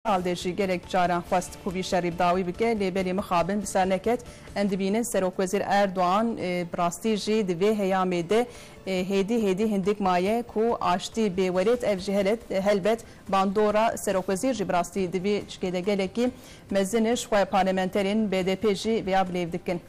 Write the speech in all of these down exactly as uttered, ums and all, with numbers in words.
Al de jî gelek caran xwest ku vî şerî bi dawî bike, lê belê mixabin bi ser neket. Em dibînin Serokwezîr Erdogan, e, bi rastî jî di vê heyamê de, e, hêdî hêdî hindik maye ku aştî bê welêt, ev jî helet-, helbet bandora Serokwezîr jî bi rastî di vê çikê de gelekî mezin e, ji xwe parlamenterên B D P jî vêya bilêv dikin.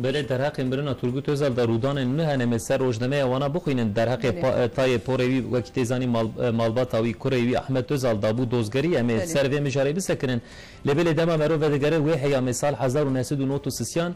Belê derheqê mirina Turgut Özal de rûdanên nû hene, em ê ser rojnameya wana bixwînin. Derheqê Belê. pa-, e, tayê porê wî, wekî tê zanî mal-, e, malbata wî, kurê wî Ahmet Özal dabû dozgerî. Em ê Belê. ser vê mijarê bisekinin. Lê belê dema mero vedigere wê heyamê sal hezar û neh sed û nod û sisiyan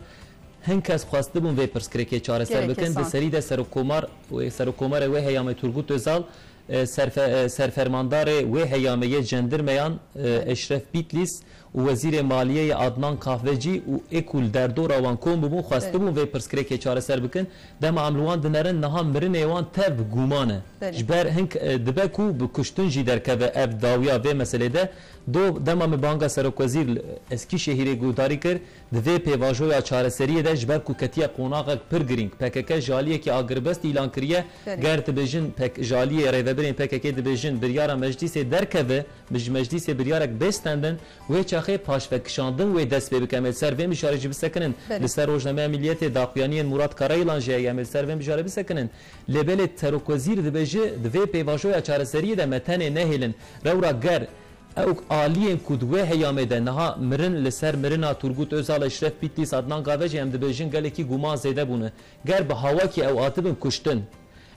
hin kes xwestibûn vê pirsgirêkê çareser Gelek bikin. Di kesan. serî de serokkomar, wê serokkomarê wê heyamê Turgut Özal, e, serfe-, e, serfermandarê wê heyamê yê cendirmeyan, e, Belê. Eşref Bitlis û wezîrê maliyê yê Adnan Kahvecî û ê ku li derdora wan kom bûbûn, xwestibûn Belê. vê pirsgirêkê çareser bikin. Dema em li wan dinerin, niha mirinê wan tev bi guman e. Belê. Ji ber hink, e, dibe ku bi kuştin jî derkeve ev dawiya vê meselê de. Do dema min banga Serokwezîr li Eskîşehîrê guhdarî kir, di vê pêvajoya çareseriyê de ji ber ku ketiye qonaxek pir girîng, P K K ji aliyekî agirbest îlan kiriye, Belê. ger dibêjin P K, ji aliyê rêvebirên P K K dibêjin biryara meclîsê derkeve, bi ji meclîsê biryarek bê stendin, wê çaxê paşvekişandin wê dest pê bike. Em ê li ser vê mijarê jî bisekinin. Belê. Li ser rojnameya Milliyetê daxuyaniyên Murat Karayilan jî heye, em ê li ser vê mijarê bisekinin. Lê belê Serokwezîr dibêje, di vê pêvajoya çareseriyê de me tenê nehêlin. Rewra ger ew aliyên ku di wê heyamê de niha mirin li ser mirina Turgut Özal, Eşref Bitlis, Adnan Kahvecî, em dibêjin gelekî guman zêde bûne. Ger bi hawakî ew hatibin kuştin,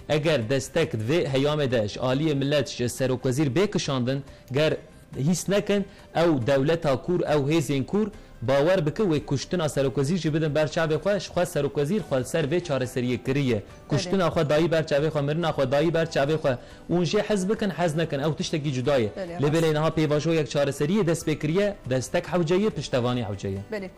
eger destek di vê heyamê de ji aliyê millet, ji Serokwezîr bê kişandin, ger hîs nekin, ew dewleta kûr, ew hêzên kûr, bawer bike wê kuştina Serokwezîr jî bidin ber çavê xwe, ji xwe Serokwezîr xwe li ser vê çareseriyê kiriye. Belê. Kuştina xwe dayî ber çavê xwe, mirina xwe dayî ber çavê xwe. Hûn jê hez bikin, hez nekin, ew tiştekî cuda ye. Belê, Lê rast. belê niha pêvajoyek çareseriyê dest pê kiriye, destek hewce ye, piştevanî hewce ye. Belê.